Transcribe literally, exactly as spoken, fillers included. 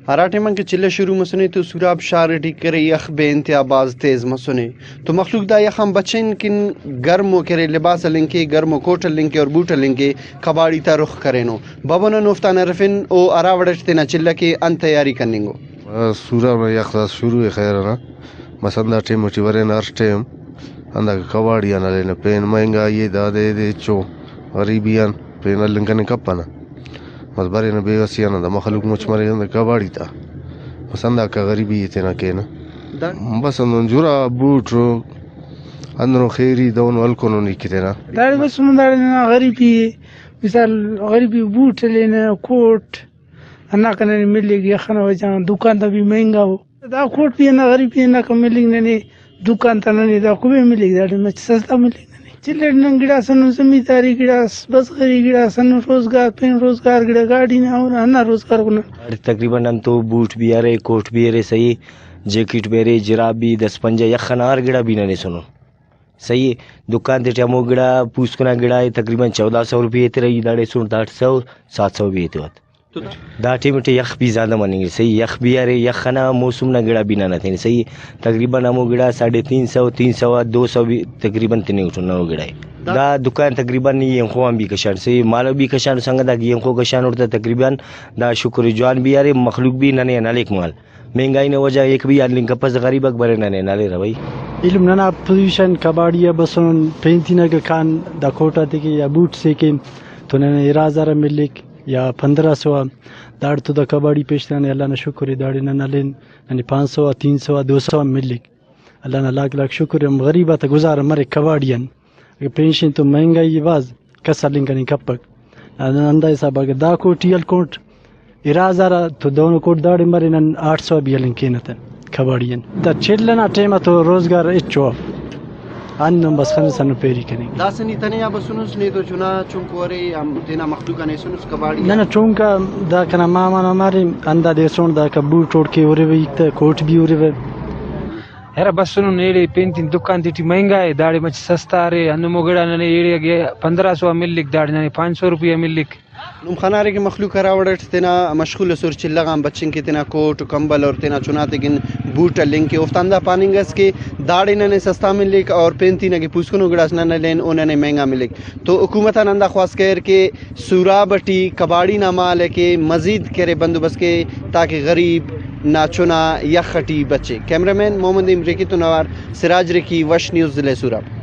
ہرا ٹائم آن کہ چلہ شروع مسنے تو سوراب شار ٹی کرے یخ بے انتہا بھاز تیز مسنے، تو مخلوق دا یخ آن بچن کن گرمو کرے لباس ہلنگ کے، گرمو کوٹ ہلنگ کے اور بوٹ ہلنگ کے کباڑی تا رخ کرینو۔ بابو نن اوفتان ہرفن او ہرا وڑ اٹ تینا چلہ کے انت تیاری کننگو۔ سوراب نا یخ دا شروع ءِ خیر انا، بس ہندا ٹائم ٹی برینہ ہر ٹائم۔ ہنداکہ کباڑی آن ہلینہ، پین مہنگائی ءِ، دادے دے ہچو غریبی آن پین ہلنگ کننگ کپنہ۔ بس برینہ بے وسی آن، ہندا مخلوق مچ مرینہ ہندا کباڑی تا۔ بس ہنداکا غریبی ءِ تینا کینہ۔ دا بس ہندن جراب، بوٹ، ہندنو خیری دہنو ہلکنو نی کہ تینا۔ داڑے بس ہمو داڑے ننا غریبی ءِ، مثال غریبی بوٹ ہلینہ، کوٹ، ہنداکا ننے ملک، یخ ئنا وجہ غان دکان تا بھی مہنگا ءُ۔ دا کوٹ بھی ہندا غریبی ہنداکا ملک ننے، دکان تا ننے داکو بھی ملک، داڑے مچ سستا ملک ننے۔ چل اٹ نن گڑاس ہندن زمینداری گڑاس، بزغری گڑاس، ہندن روزگار، پین روزگار گڑا گاڑی نا ہورا ہندا روزگار کو نن۔ داڑے تقریباً نن تو بوٹ بھی ارے، کوٹ بھی ارے، صحیح، جیکٹ بھی ارے، جراب بھی، دس پنجہ یخ ئنا ہر گڑا بھی ننے ہسنو۔ صحیح ءِ، دکان تیٹی ہمو گڑا پوسکن آ گڑا ءِ تقریباً چودہ سو روپے ایترہ، ای داڑے ہسون تا اٹ سو، سات سو بھی ایتوہ۔ تو دا ٹائم ٹی یخ بھی زیادہ مننگ ءِ، صحیح ءِ، یخ بھی ارے، یخ ئنا موسم نا گڑا بھی ننا تینے، صحیح ءِ، تقریباً ہمو گڑا ساڑھے تین سو، تین سو آ دو سو بھی تقریباً تننگ اٹھن ہمو گڑا ءِ۔ دا دا دکان تقریباً ای اینخو آن بھی کشان، صحیح ءِ، مالو بھی کشان، سنگت آک ای اینخو کشانٹ تا تقریباً دا شکر جوان بھی ارے، مخلوق بھی ننے آن ہلیک مال۔ مہنگائی نا وجہ ایک بھی ہلنگ کپسہ، غریب آک برے ننے نالیرہ بھئی۔ ایلم ننا پوزیشن کباڑی آ بسن، پین تینکہ کان دا کوٹ آتے کے یا بوٹ سے کے تو ننے ارا ہزار آ ملک یا پندرہ سو آ، داڑتو دا کباڑی پیش تینے، اللہ نا شکر ءِ، داڑے نن ہلین ننے پانچ سو آ، تین سو آ، دو سو آ ملک۔ اللہ نا لاکھ لاکھ شکر ءِ، ہم غریب آتا گزارہ مریک کباڑی آن۔ اگہ پین شین تو مہنگائی ءِ بھاز، کس ہلنگ کننگ کپک۔ نن ہندا حساب اگہ دا کوٹ ای ہلکنٹ، ارا ہزار آ تو دہنو کوٹ داڑے مرے، نن آٹھ سو آ بھی ہلنگ کینہ تہ کباڑی آن۔ دا چل ئنا ٹائم آ تو روزگار ہچو اف۔ ہندن بس خنسہ ہندن پیری کننگ۔ داسہ نی تنے آ بسنس، نے تو چنا چنکو ارے، ہم تینا مخلوق آن ایسنس کباڑی آ؟ نہ نہ، چنکا دا کنا ماما نا مارے، ہندا دے ہسون، داکا بوٹ اوڑکے ہُرِوہ، ہیت تہ کوٹ بھی ہُرِوہ۔ ہرا بسنن ایڑے پین تین دکان تیٹی مہنگا ءِ، داڑے مچہ سستا ارے، ہندن مو گڑا ننے ایڑے اگہ پندرہ سو آ ملک، داڑے ننے پانچ سو روپیہ ملک۔ نم خنارے کہ مخلوق ہرا وڑ اٹ تینا مشغول ئسر، چلہ غان بچنگ کہ تینا کوٹ و کمبل اور تینا چناتے کن بوٹ ہلنگ کہ اوفتان دا پاننگ ئس کہ داڑے ننے سستا ملک اور پین تین اگہ پوسکنو گڑاس نن ہلین او ننے مہنگا ملک۔ تو حکومت آن ہندا خواست کریر کہ سوراب ٹی کباڑی نا مال ءِ کہ مزید کرے بندوبست کے، تاکہ غریب نا چنا یخ ٹی بچے۔ کیمرہ مین محمد امریکی تون اوار سراج رکی، وش نیوز، ضلع سوراب۔